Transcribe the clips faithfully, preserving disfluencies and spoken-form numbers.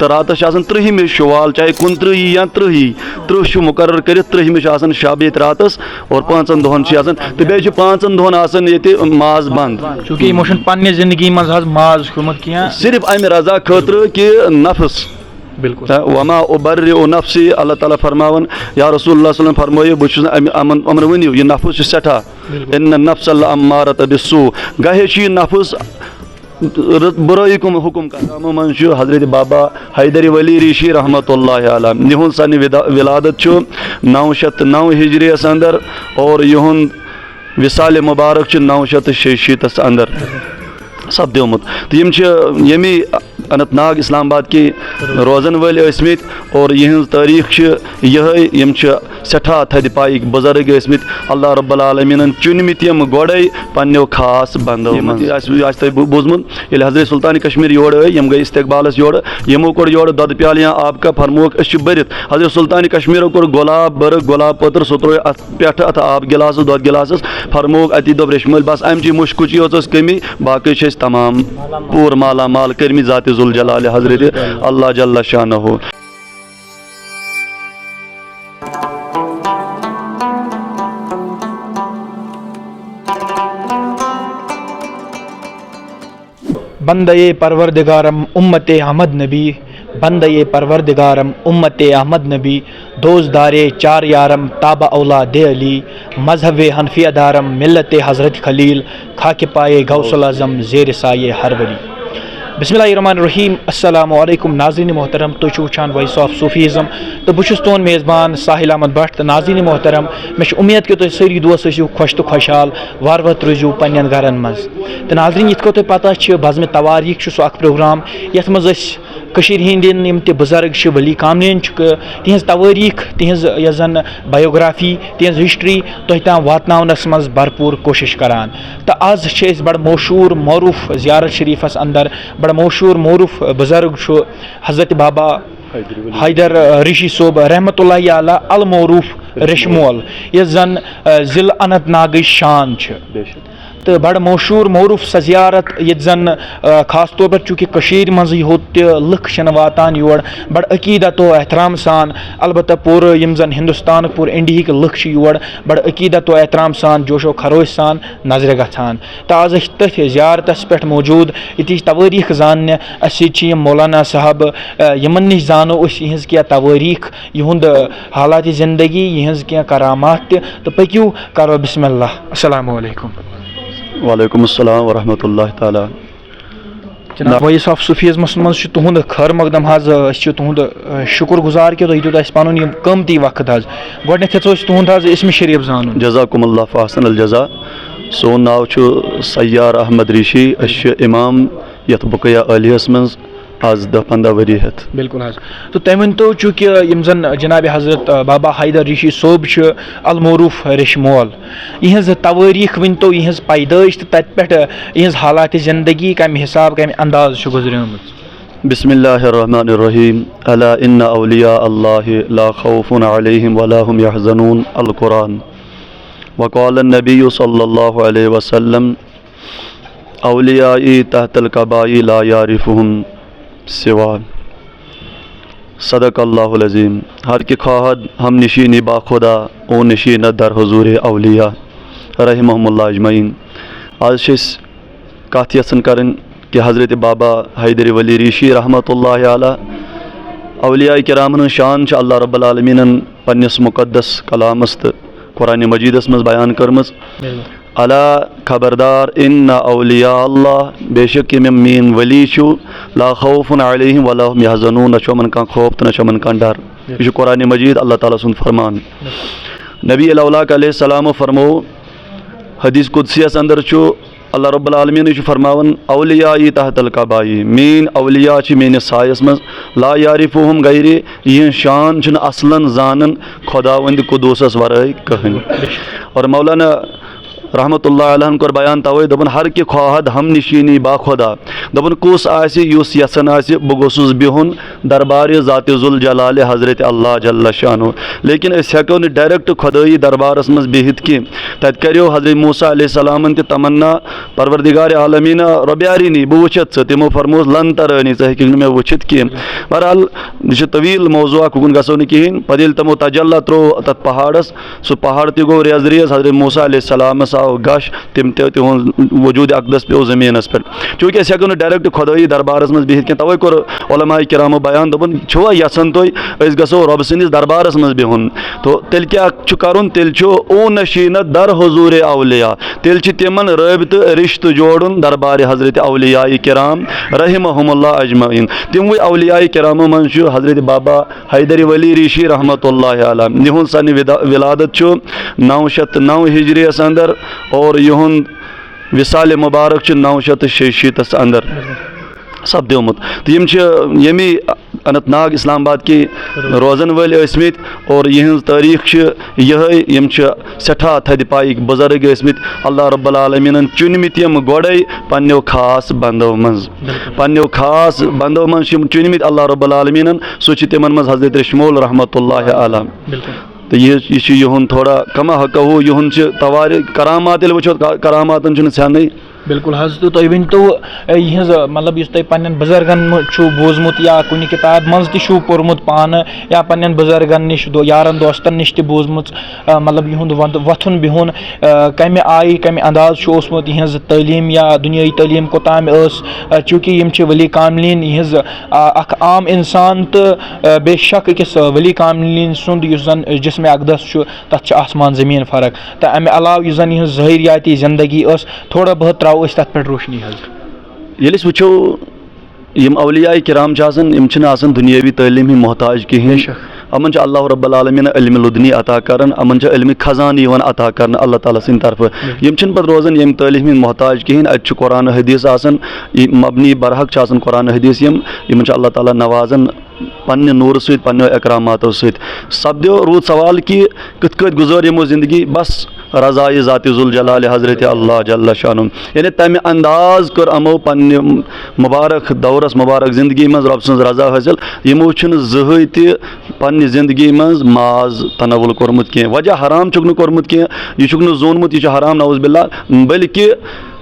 تہٕ راتَس چھِ آسان ترٛہمہِ شوال، چاہے کُنترٛہہ یی یا ترٛہہ یی، ترٛہہ چھُ مُقرر کٔرِتھ، ترٛہمہِ چھُ آسان شب ییٚتہِ راتَس اور پانٛژَن دۄہَن چھِ آسان، تہٕ بیٚیہِ چھِ پانٛژَن دۄہَن آسان ییٚتہِ ماز بنٛد۔ چوٗنٛکہِ یِمو چھُنہٕ پننہِ زندگی منٛز حظ ماز کھیوٚمُت کینٛہہ۔ صرف اَمہِ رضا خٲطرٕ کہِ نفس۔ بالکل۔ تہٕ وما ابرئ نفسی، اللہ تعالیٰ فرماوان، یا رسول اللہ صلی اللہ علیہ وسلم فرمٲیِو، بہٕ چھُس نہٕ اَمہِ، یِمَن، یِمَن ؤنِو، یہِ نفس چھُ سٮ۪ٹھاہ۔ بالکل۔ ان النفس لامارۃ بالسوء، گاہے چھُ یہِ نفس رٕژ بُرٲیی کُن حُکُم کران۔ یِمو منٛز چھُ حضرت بابا حیدر ولی ریشی رحمتہ اللہ علیہ، یِہُنٛد سنِ وِدا-، ولادت چھُ نَو شیٚتھ تہٕ نَو ہجریَس اندر اور یِہُنٛد وصال مبارک چھُ نَو شیٚتھ تہٕ شیٚیہِ شیٖتَس اندر سپدیومُت۔ تہٕ یِم چھِ ییٚمی اننت ناگ اسلام آباد کہِ روزن وٲلۍ ٲسمٕتۍ اور یِہٕنٛز تٲریٖخ چھِ یِہوٚے، یِم چھِ سٮ۪ٹھاہ تھدِ پایِکۍ بُزرگ ٲسمٕتۍ، اللہ رب العالمیٖنَن چُنمٕتۍ یِم گۄڈَے پنٛنیو خاص بندو یِمن منٛز۔ تہِ آسہِ، آسہِ تۄہہِ بو-، بوٗزمُت، ییٚلہِ حضرت سلطان کشمیر یورٕ ٲے، یِم گٔے استقبالس یورٕ، یِمو کوٚڑ یورٕ دۄدٕ پیالہٕ یا آبہٕ کپ، فرمووُکھ، أسۍ چھِ بٔرِتھ۔ حضرت سلطان کشمیرو کوٚر گۄلاب بٔرٕ، گۄلاب پٔتٕر، سُہ ترٛوو اَتھ پٮ۪ٹھٕ، اَتھ آب گِلاسس، دۄدٕ گِلاسس، فرمووُکھ، اَتی دوٚپ ریشمٲلۍ، بس اَمہِ چی مُشکٕچی یٲژ ٲس کٔمی، باقٕے چھِ أسۍ تمام پوٗرٕ مالا مال کٔرمٕتۍ ذاتِ ذوالجلالِ حضرت اللہ جل شانہ۔ بندے پروردگارم امت احمد نبی، بندے پروردگارم امت احمد نبی، دوست دارے چار یارم تابع اولاد علی، مذہب حنفیہ دارم ملت حضرت خلیل، خاک پائے غوث الاعظم زیر سایے ہر ولی۔ بسم اللہ الرحمن الرحیم۔ السلام علیکم ناظرین محترم، تُہۍ چھِو وٕچھان وائس آف صوفیزم تہٕ بہٕ چھُس تُہُنٛد میزبان ساحل احمد بٹ۔ تہٕ ناظرین محترم، مےٚ چھِ اُمید کہِ تُہۍ سٲری دوس ٲسِو خۄش تہٕ خۄشحال، وارٕ وارٕ روٗزِو پننٮ۪ن گرن منٛز۔ تہٕ ناظرین، یِتھ کٔنۍ تۄہہِ پتہ چھِ، بزمِ تواریٖخ چھُ سُہ اکھ پروگرام یتھ منٛز أسۍ کٔشیٖرِ ہٕنٛدٮ۪ن یِم تہِ بُزرگ چھِ، ولی کامنین چھِ، تِہنٛز توٲریٖخ، تِہنٛز یۄس زن بایوگرافی، تِہنٛز ہسٹری تۄہہِ تام واتناونس منٛز بھرپوٗر کوٗشش کران۔ تہٕ از چھِ أسۍ بڑٕ مشہوٗر معروٗف زیارت شریفس اندر، بڑٕ مشہوٗر معروٗف بُزرگ چھُ حضرت بابا حیدر ریشی صٲب رحمتہ اللہ علیہ المعروٗف ریشمول، یُس زن، آ، ضلع اننت ناگٕچ شان چھِ۔ تہٕ بڑٕ مشہوٗر معروٗف سۄ زیارت، ییٚتہِ زن، آ، خاص طور پر چوٗنٛکہِ کٔشیٖرِ منٛزٕے ہوت تہِ لُکھ چھِنہٕ واتان یور بڑٕ عقیٖدت و احترام سان، البتہ پوٗرٕ یِم زن ہندوستانٕکۍ، پوٗرٕ انڈیہٕکۍ لُکھ چھِ یور بڑٕ عقیٖدت و احترام سان، جوش و خروش سان نظرِ گژھان۔ تہٕ از أسۍ تٔتھۍ زیارتس پٮ۪ٹھ موجوٗد، ییٚتِچ توٲریٖخ زاننہِ۔ اَسہِ سۭتۍ چھِ یِم مولانا صاحب، آ، یِمن نِش زانو أسۍ یِہٕنٛز کینٛہہ توٲریٖخ، یِہُنٛد حالاتِ زندگی، یِہٕنٛز کینٛہہ کرامات تہِ۔ تہٕ پٔکِو کرو بسم اللہ۔ السلام علیکم۔ وعلیکم السلام ورحمۃ اللہ تعالیٰ۔ جناب، وائس آف صوفیزمس منٛز چھُ تُہُنٛد خٲر مقدم حظ، أسۍ چھِ تُہُنٛد، آ، شُکر گُزار کہِ تُہۍ دیُت اَسہِ پَنُن یہِ قۭمتی وقت حظ۔ گۄڈٕنٮ۪تھ یَژھو أسۍ تُہُنٛد حظ اسمِ شریٖف زانُن۔ جزاکم اللہ فاحسن الجزا۔ سون ناو چھُ سیار احمد ریشی، أسۍ چھِ امام یَتھ بقیہ عالیہس منٛز۔ از دَہ پنٛداہ ؤری ہٮ۪تھ۔ بِلکُل حظ۔ تہٕ تُہۍ ؤنۍ تو، چوٗنٛکہِ یِم زَن جناب حضرت، آ، بابا حیدر ریٖشی صٲب چھِ المعروٗف ریٚشہِ مول، یِہٕنٛز توٲریٖخ ؤنۍ تو، یِہٕنٛز پیدٲیِش تہٕ تَتہِ پٮ۪ٹھ، آ، یِہٕنٛز حالاتِ زِندگی کَمہِ حِساب، کَمہِ انداز چھِ گُزریمٕژ؟ بسم اللہ الرحمن الرحیم۔ الا ان اولیاء اللہ لا خوف علیہم ولا هم یحزنون۔ القرآن۔ وقال النبی صلی اللہ علیہ وسلم، اولیائی تحت القبائی لا یعرفہم سوا۔ صدق اللہ العظیم۔ ہر کہ خواہد ہم نشینی با خدا، او نشینت در حضور اولیاء رحمہم اللہ اجمعین۔ آز چھِ أسۍ کتھ یژھان کرٕنۍ کہ حضرت بابا حیدر ولی ریشی رحمۃ اللہ علیہ، اولیاء کرامن ہٕنٛز شان چھِ اللہ رب العالمینن پننِس مقدس کلامس تہٕ قرآن مجیدس منٛز بیان کٔرمٕژ۔ الا خبردار، ان اولیاء اللہ، بے شک یِم میٲنۍ ولی چھِو، لا خوف علیہم ولا هم یحزنون، نہ چھُ یِمن کانٛہہ خوف تہٕ نہ چھُ یِمن کانٛہہ ڈر۔ یہِ چھُ قرآن مجید، اللہ تعالیٰ سُنٛد فرمان۔ نبی الاولاک علیہ السلام فرمو، حدیث قدسیس اندر چھُ اللہ رب العالمین چھُ فرماوان، اولیائی تحت القبائی، میٲنۍ اولیاء چھِ میٲنِس سایس منٛز، لا یعرفہم غیری، یِہٕنٛز شان چھُنہٕ اصلاً زانان خداوند قدوسس ورٲے کٕہٕنۍ۔ اور مولانا رحمتہ اللہ علیہن کوٚر بیان توے، دوٚپُن، ہر کہ خواہد ہم نشینی با خدا۔ دوٚپُن، کُس آسہِ یُس یژھان آسہِ بہٕ گوٚژھُس بِہُن دربارِ ذاتِ ذوالجلالِ حضرت اللہ جل شانہ۔ لیکن أسۍ ہٮ۪کو نہٕ direct خدٲیی دربارس منٛز بِہِتھ کینٛہہ۔ تتہِ کریو حضرت موسیٰ علیہ السلامن تہِ تمنا، پروردگار عالمین، رب ارینی، بہٕ وٕچھتھ ژٕ۔ تِمو فرمووُس، لن ترٲنی، ژٕ ہیٚککھ نہٕ مےٚ وٕچھِتھ کینٛہہ۔ بہرحال، یہِ چھُ طویل موضوع، اکھ، اُکُن گژھو نہٕ کِہینۍ۔ پتہٕ ییٚلہِ تِمو تجلی ترٛوو تتھ پہاڑس، سُہ پہاڑ تہِ گوٚو ریز ریز۔ حضرت موسیٰ علیہ السلامس آو غش، تِم تہِ، تِہُنٛد وجود اقدس پیوٚو زٔمیٖنس پٮ۪ٹھ۔ چوٗنٛکہِ أسۍ ہٮ۪کو نہٕ direct خۄدٲیی دربارس منٛز بِہِتھ کینٛہہ، توے کوٚر علماء کرامو بیان، دوٚپُن، چھُوا یژھان تُہۍ أسۍ گژھو رۄب سٕنٛدِس دربارس منٛز بِہُن؟ تو تیٚلہِ کیٛاہ چھُ کرُن؟ تیٚلہِ چھُ او نشینت در حضور اولیاء، تیٚلہِ چھِ تِمن رٲبطہٕ رشتہٕ جوڑُن دربارِ حضرت اولیاء کرام رحمہم اللہ اجمعین۔ تِموٕے اولیاء کرامو منٛز چھُ حضرت بابا حیدر ولی ریشی رحمتہ اللہ علیہ، یِہُنٛد سنہِ ودا-، ولادت چھُ نو شیٚتھ تہٕ نو ہجریَس اندر اور یِہُنٛد وصال مبارک چھُ نو شیٚتھ تہٕ شیٚیہِ شیٖتس اندر سپدیومُت۔ تہٕ یِم چھِ ییٚمی اننت ناگ اسلام آباد کہِ روزن وٲلۍ ٲسۍ مٕتۍ اور یِہٕنٛز تٲریٖخ چھِ یِہے، یِم چھِ سٮ۪ٹھاہ تھدِ پایِکۍ بُزرگ ٲسۍ مٕتۍ، اللہ رب العالمیٖنن چُنۍ مٕتۍ یِم گۄڈے پننیو خاص بندو منٛز۔ پننیو خاص بندو منٛز چھِ یِم چُنۍ مٕتۍ اللہ رب العالمیٖنن، سُہ چھِ تِمن منٛز حضرت ریشمول رحمتہ اللہ علیہ۔ تہٕ یہِ، یہِ چھُ یِہُنٛد تھوڑا کما حقہ، یِہُنٛد چھِ توارِ کرامات، ییٚلہِ وٕچھو، کا-، کراماتن چھُنہٕ ژھٮ۪نٕے۔ بِلکُل حظ، تہٕ تُہۍ ؤنۍ تو، اے، یِہٕنٛز، مطلب، یُس تۄہہِ پننٮ۪ن بُزرگن منٛز چھُو بوٗزمُت یا کُنہِ کِتابہِ منٛز تہِ چھُو پوٚرمُت پانہٕ یا پننٮ۪ن بُزرگن نِش، دو-، یارن دوستن نِش تہِ بوٗزمُت، آ، مطلب، یِہُنٛد وَد-، وۄتھُن بِہُن، آ، کَمہِ آیہِ، کَمہِ انداز چھُ اوسمُت، یِہٕنٛز تعلیٖم یا دُنیٲیی تعلیٖم کوٚتام ٲس، آ، چوٗنٛکہِ یِم چھِ ؤلی کاملین، یِہٕنٛز، آ، اکھ عام انسان تہٕ، آ، بے شک أکِس ؤلی کاملین سُنٛد یُس زن جسمِ اقدس چھُ، تَتھ چھِ آسمان زٔمیٖن فرق۔ تہٕ اَمہِ علاوٕ یُس زَن یِہٕنٛز ظٲہِریاتی زِندگی ٲس، تھوڑا بہت ترٛاوو أسۍ تَتھ پٮ۪ٹھ روشنی حظ۔ ییٚلہِ أسۍ وٕچھو، یِم اولیاء کرام چھِ آسان، یِم چھِنہٕ آسان دُنیٲوی تعلیٖم ہٕنٛدۍ محتاج کِہیٖنۍ۔ بے شک۔ یِمَن چھُ اللہ رب العالمین علمِ لدنی عطا کران، یِمَن چھُ علمِ خزانہٕ یِوان عطا کرنہٕ اللہ تعالیٰ سٕنٛدِ طرفہٕ۔ یِم چھِنہٕ پَتہٕ روزان ییٚمہِ تعلیٖم ہٕنٛدۍ محتاج کِہیٖنۍ۔ اَتہِ چھُ قرآن حدیث آسان، یہِ مبنی برحق چھِ آسان قرآن حدیث، یِم، یِمَن چھُ اللہ تعالیٰ نوازان پننہِ نوٗرٕ سۭتۍ، پننیو اکراماتو سۭتۍ۔ سپدیو روٗد سوال کہِ کِتھ کٲٹھۍ گُزٲر یِمو زندگی بس رضایہِ ذاتِ ذوالجلالِ حضرتِ اللہ جل شانہ۔ یعنی تمہِ انداز کٔر یِمو پننہِ مبارک دورس، مبارک زندگی منٛز رۄب سٕنٛز رضا حٲصِل۔ یِمو چھُنہٕ زٕہٕے تہِ پننہِ زندگی منٛز ماز تناول کوٚرمُت کینٛہہ۔ وجہ حرام چھُکھ نہٕ کوٚرمُت کینٛہہ، یہِ چھُکھ نہٕ زونمُت، یہِ چھُ حرام نعوذ باللہ، بلکہِ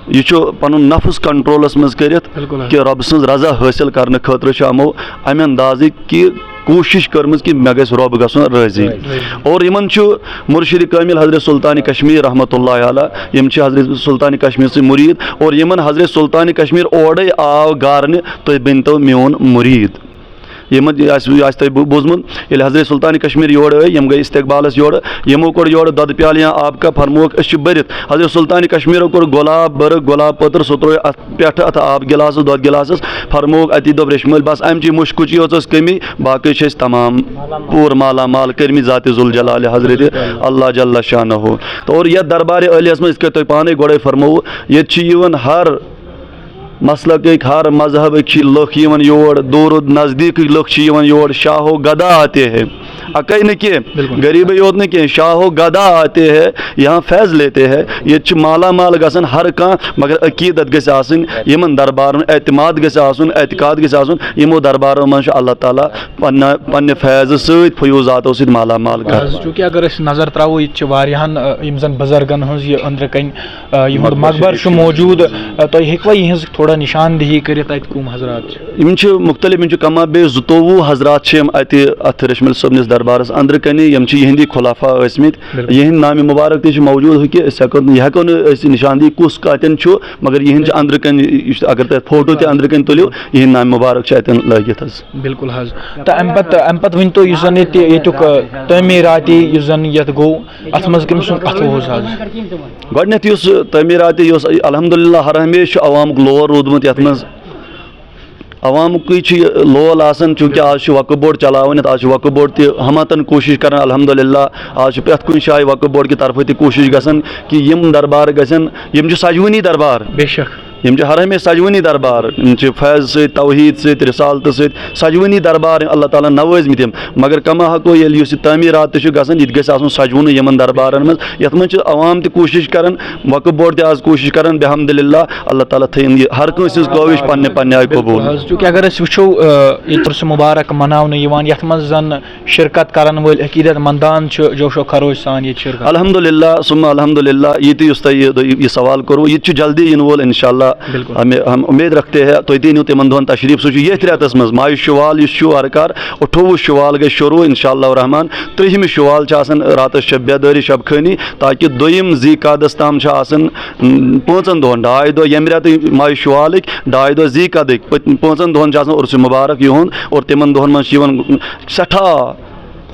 یہِ چھُ پنُن نفس کنٹرولس منٛز کٔرِتھ بِلکُل حظ۔ کہِ رۄب سٕنٛز رضا حٲصِل کرنہٕ خٲطرٕ چھُ یِمو امہِ اندازٕکۍ کہِ کوٗشِش کٔرمٕژ کہِ مےٚ گژھِ رۄب گژھُن رٲضی۔ رٲضی۔ اور یِمن چھُ مرشد کامل حضرت سلطان کشمیر رحمتہ اللہ علیہ، یِم چھِ حضرت سلطان کشمیر سٕنٛدۍ مُریٖد اور یِمن حضرت سلطان کشمیر اورَے آو گارنہِ، تُہۍ بٔنۍتو میون مُریٖد۔ یِمن تہِ آسہِ، آسہِ تۄہہِ بو-، بوٗزمُت، ییٚلہِ حضرت سلطان کشمیر یورٕ ٲے، یِم گٔے استقبالس یورٕ، یِمو کوٚڑ یورٕ دۄدٕ پیالہٕ یا آبہٕ کپ، فرمووُکھ، أسۍ چھِ بٔرِتھ۔ حضرت سلطان کشمیرو کوٚڑ گۄلاب بٔرٕکھ، گۄلاب پٔتٕر، سُہ ترٛوو اَتھ پٮ۪ٹھٕ، اَتھ آب گِلاسَس، دۄدٕ گِلاسَس، فرمووُکھ اَتی، دوٚپ ریٚشہِ مٲلۍ، بس اَمہِ چی مُشکُچی یٲژ ٲس کٔمی، باقٕے چھِ أسۍ تمام پوٗرٕ مالا مال کٔرمٕتۍ ذاتِ ذوالجلالِ حضرتِ اللہ جل شانہ۔ تہٕ اور یَتھ دربارِ عٲلیَس منٛز، یِتھ کٔنۍ تۄہہِ پانَے گۄڈَے فرمووُ، ییٚتہِ چھِ یِوان ہر مسلکٕکۍ، ہر مذہبٕکۍ چھِ لُکھ یِوان یور، دوٗر و نزدیٖکٕکۍ لُکھ چھِ یِوان یور، شاہ و گدا آتے ہیں۔ اَکٕے نہٕ کینٛہہ، بِلکُل۔ غریٖبٕے یوت نہٕ کینٛہہ، شاہ و گدا آتے ہیں، یہاں فیض لیتے ہیں۔ ییٚتہِ چھِ مالا مال گژھان ہر کانٛہہ، مگر عقیٖدت گژھِ آسٕنۍ، یِمن دربارن اعتماد گژھِ آسُن، اعتقاد گژھِ آسُن۔ یِمو دربارو منٛز چھُ اللہ تعالیٰ پننہِ، پننہِ فیضہٕ سۭتۍ، فیوضاتو سۭتۍ مالا مال کران۔ آز چوٗنٛکہِ اگر أسۍ نظر ترٛاوو، ییٚتہِ چھِ واریاہن، آ، یِم زن بُزرگن ہٕنٛز یہِ أنٛدرٕ کنۍ، آ، یِہُنٛد مقبر مقبر چھُ چھُ ییٚتہِ موجود۔ آ، تُہۍ ہیٚکوا یِہٕنٛز تھوڑا نِشان دہی کٔرِتھ، اَتہِ کٕم حضرات چھِ؟ یِم چھِ مختلف، یِم چھِ کم و بیش زٕتووُہ حضرات چھِ یِم اَتہِ اَتھ ریٚشمٲلۍ صٲبنِس دربارس أنٛدرٕ کنہِ، یِم چھِ یِہِنٛدی خلفاء ٲسۍ مٕتۍ۔ بِلکُل۔ یِہِنٛدۍ نامِ مبارک تہِ چھِ موجود، ہُہ کہِ أسۍ ہٮ۪کو، یہِ ہٮ۪کو نہٕ أسۍ نِشان دِتھ کُس کتٮ۪ن چھُ، مگر یِہِنٛد چھِ أنٛدرٕ کنہِ، یُس اگر تۄہہِ فوٹو تہِ أنٛدرٕ کنہِ تُلِو، یِہِنٛدۍ نامِ مبارک چھِ اَتٮ۪ن لٲگِتھ حظ۔ بِلکُل حظ۔ تہٕ اَمہِ پتہٕ، اَمہِ پتہٕ ؤنۍ تو، یُس زن ییٚتہِ، ییٚتیُک، آ، تعمیٖراتی، یُس زن یتھ گوٚو، اتھ منٛز کٔمۍ سُنٛد اَتھٕ اوس آز؟ گۄڈٕنٮ۪تھ یُس تعمیٖرات یہِ اوس، الحمدللہ، ہر ہمیشہِ چھُ عوامُک لول روٗدمُت یَتھ منٛز۔ عوامُکُے چھُ یہِ لول آسان، چوٗنٛکہِ آز چھُ وقف بورڈ چلاوان یَتھ، آز چھُ وقف بورڈ تہِ ہمتن کوٗشِش کران، الحمدللہ۔ آز چھُ پرٛٮ۪تھ کُنہِ جایہِ وقف بورڈ کہِ طرفہٕ تہِ کوٗشِش گژھان کہِ یِم دربار گژھن، یِم چھِ سجوٕنی دربار۔ بے شک۔ یِم چھِ ہر ہمیشہِ سجوٕنی دربار، یِم چھِ فیض سۭتۍ، توحیٖد سۭتۍ، رسالتہٕ سۭتۍ سجوٕنی دربار اللہ تعالیٰ ہن نوٲزمٕتۍ یِم۔ مگر کما ہکو، ییٚلہِ یُس یہِ تعمیٖرات تہِ چھُ گژھان، یہِ تہِ گژھِ آسُن سجوُنٕے یِمن دربارن منٛز، یتھ منٛز چھِ عوام تہِ کوٗشش کران، وقف بورڈ تہِ آز کوٗشش کران، بحمد اللہ، اللہ تعالیٰ تھٲیِن یہِ ہر کٲنٛسہِ ہٕنٛز کٲوِش پننہِ پننہِ آیہِ قبوٗل۔ حظ، چونکہ اگر أسۍ وٕچھو، آ، ییٚتہِ عرس مبارک مناونہٕ یِوان، یتھ منٛز زن شرکت کرن وٲلۍ عقیدت مندان چھِ جوش و خروش سان ییٚتہِ شرکت۔ الحمدللہ، ثم الحمدللہ، یہِ تہِ یُس تۄہہِ یہِ، یہِ سوال کوٚروٕ، یہِ تہِ چھُ جلدی یِنہٕ وول انشاءاللہ۔ بِلکُل۔ ہمیں، ہم امید رکھتے ہیں تُہۍ تہِ أنِو تِمن دۄہن تشریٖف۔ سُہ چھُ ییٚتھۍ رٮ۪تس منٛز، ماہِ شوال یُس چھُ ہر کار، اَٹھووُہ شوال گژھِ شروٗع انشاءاللہ الرحمن۔ ترٛہمہِ شوال چھِ آسان راتس شب بیدٲری، شب خٲنی، تاکہِ دوٚیِم ذی قعدس تام چھِ آسان، م، پانٛژن دۄہن، ڈاے دۄہ ییٚمہِ رٮ۪تہٕ ماہِ شوالٕکۍ، ڈاے دۄہ ذی قعدٕکۍ، پٔتۍ-، پانٛژن دۄہن چھِ آسان عرس مبارک یِہُنٛد، اور تِمن دۄہن منٛز چھِ یِوان سٮ۪ٹھاہ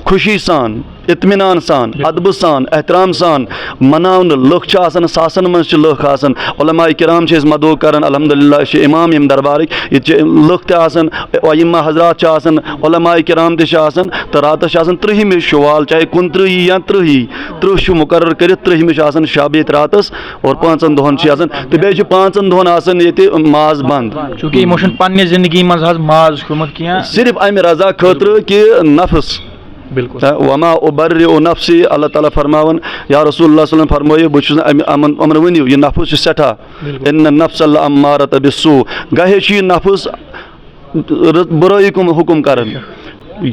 خوشی سان، اطمینان سان، ادبہٕ سان، احترام سان مناونہٕ۔ لُکھ چھِ آسان، ساسن منٛز چھِ لُکھ آسان۔ علماء کرام چھِ أسۍ مدعو کران، الحمدللہ، أسۍ چھِ امام ییٚمہِ دربارٕکۍ۔ ییٚتہِ چھِ لُکھ تہِ آسان، ائمہ حضرات چھِ آسان، علماء کرام تہِ چھِ آسان۔ تہٕ راتس چھِ آسان ترٛہمہِ شوال، چاہے کُنترٛہی یا ترٛہی، ترٛہ چھُ مقرر کٔرِتھ، ترٛہمہِ چھِ آسان شب ییٚتہِ راتس، اور پانٛژن دۄہن چھِ آسان۔ تہٕ بیٚیہِ چھِ پانٛژن دۄہن آسان ییٚتہِ ماز بنٛد۔ چونکہ یِمو چھُنہٕ پننہِ زندگی منٛز حظ ماز کھیوٚمُت کینٛہہ۔ صرف امہِ رضا خٲطرٕ کہِ نفس۔ بِلکُل۔ تہٕ وما ابرئ نفسی، اللہ تعالیٰ فرماوان، یا رسول اللہ صلی اللہ علیہ وسلم فرمٲیِو، بہٕ چھُس نہٕ امہِ، یِمن، یِمن ؤنِو، یہِ نفس چھُ سٮ۪ٹھاہ۔ بِلکُل۔ ان النفس لامارۃ بالسوء، گاہے چھُ یہِ نفس رٕژ بُرٲیی کُن حُکُم کران۔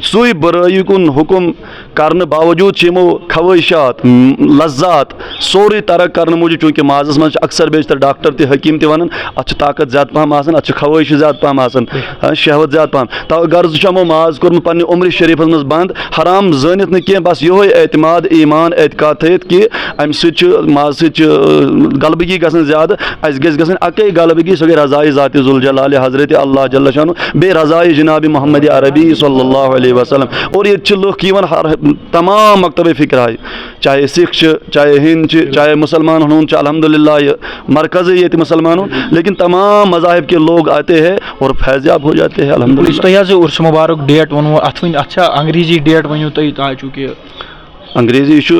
سُے بُرٲیی کُن حُکُم کرنہٕ باوجوٗد چھِ یِمو خواہشات، م، لذات، سورُے ترک کرنہٕ موٗجوٗب، چوٗنٛکہِ مازس منٛز چھِ اکثر بیشتر ڈاکٹر تہِ، حکیٖم تہِ ونان، اتھ چھِ طاقت زیادٕ پہم آسان، اتھ چھِ خواہش زیادٕ پہم آسان، ہاں، شہوت زیادٕ پہم۔ تو غرض چھُ یِمو ماز کوٚرمُت پننہِ عمرِ شریفس منٛز بنٛد، حرام زٲنِتھ نہٕ کینٛہہ، بس یِہوے اعتماد، ایمان، اعتقاد تھٲیِتھ کہِ امہِ سۭتۍ چھُ، مازٕ سۭتۍ چھُ، آ، غلبگی گژھان زیادٕ۔ اسہِ گژھِ گژھٕنۍ اکٕے غلبگی، سۄ گٔے رضایہِ ذاتِ ذوالجلالِ حضرت اللہ جل شانہ، بیٚیہِ رضایہِ جناب محمد عربی صلی اللہ علیہ وسلم۔ اور ییٚتہِ چھِ لُکھ یِوان ہر تمام مکتبِ فکرایہِ، چاہے سکھ چھِ، چاہے ہند چھِ، چاہے مسلمان ہُنٛد چھُ، الحمدللہ یہِ مرکزٕے ییٚتہِ مسلمان ہُنٛد، لیکن تمام مذاہب کے لوگ آتے ہیں اور فیض یاب ہو جاتے ہیں، الحمدللہ۔ یُس تۄہہِ حظ عرس مبارک ڈیٹ ووٚنوُ، اتھ ؤنۍ، اتھ چھا انگریزی ڈیٹ ؤنِو تُہۍ، تۄہہِ چوٗنٛکہِ انگریزی چھُ،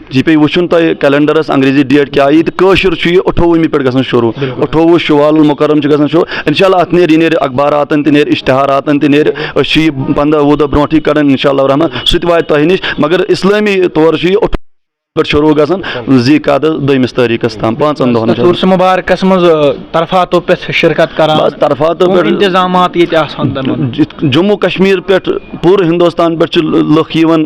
یہِ پیٚیہِ وٕچھُن تۄہہِ کیلنڈرس انگریزی ڈیٹ کیٛاہ یی، تہٕ کٲشُر چھُ یہِ اَٹھووُہمہِ پٮ۪ٹھ گژھان شروٗع۔ بِلکُل۔ اَٹھووُہ شوال المکرم چھُ گژھان شروٗع۔ انشاءاللہ اتھ نیرِ، یہِ نیرِ اخباراتن تہِ نیرِ، اشتہاراتن تہِ نیرِ۔ أسۍ چھِ یہِ پنٛداہ وُہ دۄہ برونٛٹھٕے کران انشاءاللہ الرحمن، سُہ تہِ واتہِ تۄہہِ نِش۔ مگر اسلٲمی طور چھُ یہِ اَٹھووُہ پٮ۪ٹھ شروٗع گژھان، ذی قعدس دوٚیمِس تٲریٖخس تام، پانٛژن دۄہن چھُ تَتھ عرس مبارکس منٛز، آ، طرفاتو پٮ۪ٹھ شرکت کران۔ بس طرفاتو کٕم پٮ۪ٹھ انتظامات ییٚتہِ آسان تِمن؟ جموں کشمیر پٮ۪ٹھ، پوٗرٕ ہندوستان پٮ۪ٹھ چھِ لُکھ یِوان،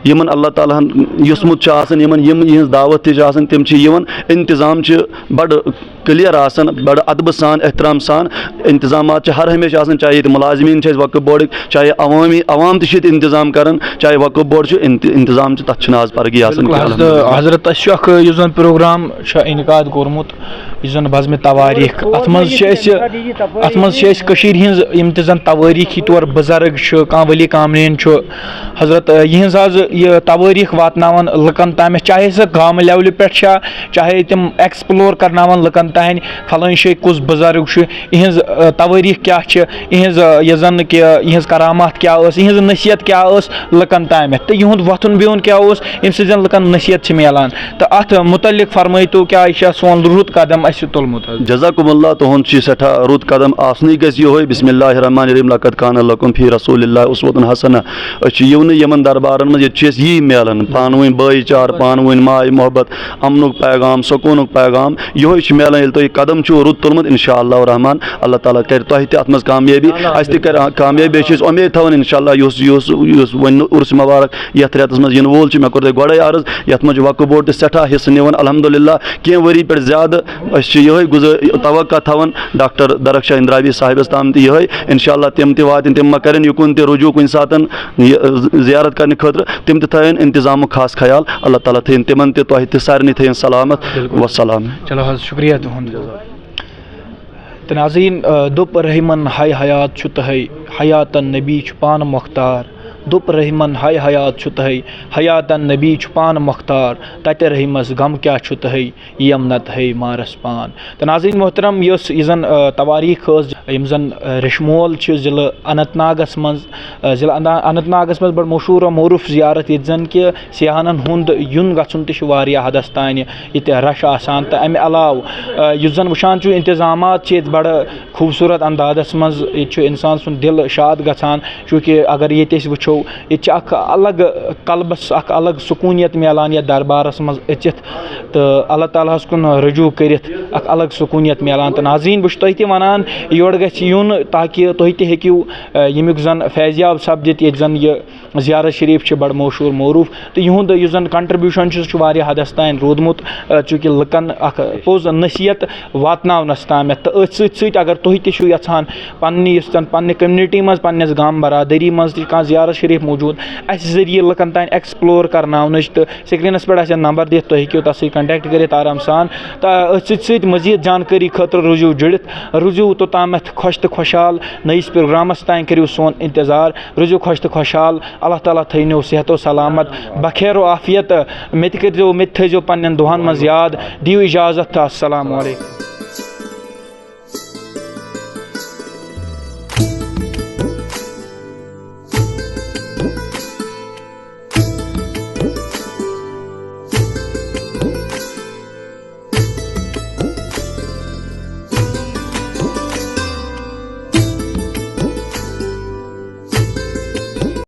یِمن اللہ تعالیٰ ہن یوٚژمُت چھُ آسان، یِمن، یِم یِہنٛز دعوت تہِ چھِ آسان، تِم چھِ یِوان۔ انتظام چھِ بڑٕ کلیئر آسان، بڑٕ ادبہٕ سان، احترام سان۔ انتظامات چھِ ہر ہمیشہِ آسان، چاہے ییٚتہِ مُلازمین چھِ اَسہِ وقف بورڈٕکۍ، چاہے عوٲمی، عوام تہِ چھِ ییٚتہِ انتظام کران، چاہے وقف بورڈ چھُ، انت-، انتظام چھِ، تتھ چھِنہٕ آز پرگی آسان بِلکُل کینٛہہ، حضرت، الحمدللہ۔ حضرت، اَسہِ چھُ اکھ، یُس زن پروگرام چھُ انعقاد کوٚرمُت، یُس زن بزمِ توٲریٖخ، اتھ منٛز چھِ أسۍ، اتھ منٛز چھِ أسۍ کٔشیٖرِ ہٕنٛز یِم تہِ زن توٲریٖخی طور بُزرگ چھِ، کانٛہہ ؤلی کامرین چھُ، حضرت، یِہنٛز حظ یہِ توٲریٖخ واتناوان لُکن تامَتھ، چاہے سۄ گامہٕ لیولہِ پٮ۪ٹھ چھا، چاہے تِم ایکسپلور کرناوان لُکن تانۍ، فلٲنۍ جایہِ کُس بُزرگ چھُ، یِہنٛز، آ، توٲریٖخ کیٛاہ چھِ، یِہنٛز، آ، یہِ زن کہِ یِہنٛز کرامات کیٛاہ ٲس، یِہنٛز نصیحت کیٛاہ ٲس لُکن تامَتھ، تہٕ یِہُنٛد وۄتھُن بِہُن کیٛاہ اوس، ییٚمہِ سۭتۍ زن لُکن نصیحت چھِ میلان۔ تہٕ اتھ متعلق فرمٲیتو، کیٛاہ یہِ چھا سون رُت قدم اَسہِ تُلمُت حظ؟ جزاکم اللہ، تُہُنٛد چھُ سٮ۪ٹھاہ رُت قدم۔ آسنٕے گژھِ یِہوٚے، بسم اللہ الرحمن الرحیم، لقد کان لکم فی رسول اللہ اسوۃ حسنہ۔ أسۍ چھِ یِونٕے یِمن دربارن منٛز، ییٚتہِ چھِ أسۍ یی میلان، پانہٕ ؤنۍ بٲے چار، پانہٕ ؤنۍ ماے محبت، امنُک پیغام، سکوٗنُک پیغام، یِہوٚے چھُ میلان۔ ییٚلہِ تۄہہِ یہِ قدم چھُو رُت تُلمُت، انشاء اللہ الرحمن، اللہ تعالیٰ کرِ تۄہہِ تہِ اتھ منٛز کامیٲبی، اسہِ تہِ کرِ کامیٲبی۔ بیٚیہِ چھِ أسۍ اُمید تھاوان انشاء اللہ، یُس، یُس، یُس وۄنۍ عرس مبارک یتھ رٮ۪تس منٛز یِنہٕ وول چھُ، مےٚ کوٚر تۄہہِ گۄڈے عرض، یتھ منٛز چھُ وقف بورڈ تہِ سٮ۪ٹھاہ حصہٕ نِوان، الحمدللہ۔ کینٛہہ ؤری پٮ۪ٹھ زیادٕ أسۍ چھِ یِہوٚے گُزٲ-، توقع تھاوان ڈاکٹر درخشاہ اندرابی صاحبس تام تہِ یِہوٚے۔ انشاءاللہ تِم تہِ واتن، تِم ما کرن یُکُن تہِ رجوع کُنہِ ساتن یہِ، زیارت کرنہٕ خٲطرٕ، تِم تہِ تھاون انتظامُک خاص خیال۔ اللہ تعالیٰ تھٲیِن تِمن تہِ، تۄہہِ تہِ، سارنٕے تھٲیِن سلامت۔ بِلکُل۔ وسلام۔ چلو حظ، شُکریہ تُہُنٛد۔ تہٕ ناظریٖن، آ، دوٚپ رحیمن، ہاے حیات چھُ تۄہے، حیاتن نبی چھُ پانہٕ مۄختار۔ دوٚپ رحیمن، ہاے حیات چھُ تۄہے، حیاتن نبی چھُ پانہٕ مۄختار، تتہِ رحیمس غم کیٛاہ چھُ تۄہے، یِم نتہٕ ہے مارس پان۔ تہٕ ناظرین محترم، یۄس یہِ زن آ، تواریخ ٲس، یِم زن آ، ریشمول چھِ ضلعہٕ اننت ناگس منٛز، آ، ضلعہٕ انا- اننت ناگس منٛز بڑٕ مشہوٗر و معروٗف زیارت، ییٚتہِ زن کہِ سیاحن ہُنٛد یُن گژھُن تہِ چھُ واریاہ حدس تانۍ ییٚتہِ رش آسان۔ تہٕ امہِ علاوٕ آ، یُس زن وٕچھان چھُ، انتظامات چھِ ییٚتہِ بڑٕ خوٗبصوٗرت اندازس منٛز، ییٚتہِ چھُ انسان سُنٛد دِل شاد گژھان۔ چوٗنٛکہِ اگر ییٚتہِ أسۍ وٕچھو، ییٚتہِ چھِ اَکھ الگ قلبس اَکھ الگ سکوٗنیت میلان یَتھ دربارس منٛز أژِتھ تہٕ اللہ تعالیٰ ہَس کُن رجوع کٔرِتھ اَکھ الگ سکوٗنیت میلان۔ تہٕ ناظریٖن، بہٕ چھُس تۄہہِ تہِ وَنان، یور گژھِ یُن تاکہِ تُہۍ تہِ ہیٚکِو، آ، ییٚمیُک زَن فیض یاب سَپدِتھ، ییٚتہِ زَن یہِ زیارت شریٖف چھِ بڑٕ مشہوٗر معروٗف، تہٕ یِہُنٛد یُس زَن contribution چھُ، سُہ چھُ واریاہ حدس تام روٗدمُت، آ، چوٗنٛکہِ لُکن اَکھ پوٚز نصیحت واتناونس تامتھ۔ تہٕ أتھۍ سۭتۍ سۭتۍ اگر تُہۍ تہِ چھِو یژھان پننہِ یُس زن پننہِ community منٛز، پننِس گام برادری منٛز تہِ کانٛہہ زیارت شریف موجود، اسہِ ذٔریعہٕ لُکن تام explore کرناونٕچ، تہٕ screenس پٮ۪ٹھ آسن number دِتھ، تُہۍ ہیٚکِو تتھ سۭتۍ contact کٔرِتھ آرام سان۔ تہٕ أتھۍ سۭتۍ سۭتۍ مزید جانکٲری خٲطرٕ روٗزِو جُڑِتھ، روٗزِو توٚتامتھ خۄش تہٕ خۄشحال۔ نٔیِس programس تام کٔرِو سون انتظار، روٗزِو خۄش تہٕ خۄشحال۔ اللہ تعالیٰ تھٲینو صحت و سلامت، بخیر و عافیت۔ مےٚ تہِ کٔرۍزیو، مےٚ تہِ تھٲیزیو پننٮ۪ن دُعاہن منٛز یاد۔ دِیِو اجازت تہٕ السلام علیکم۔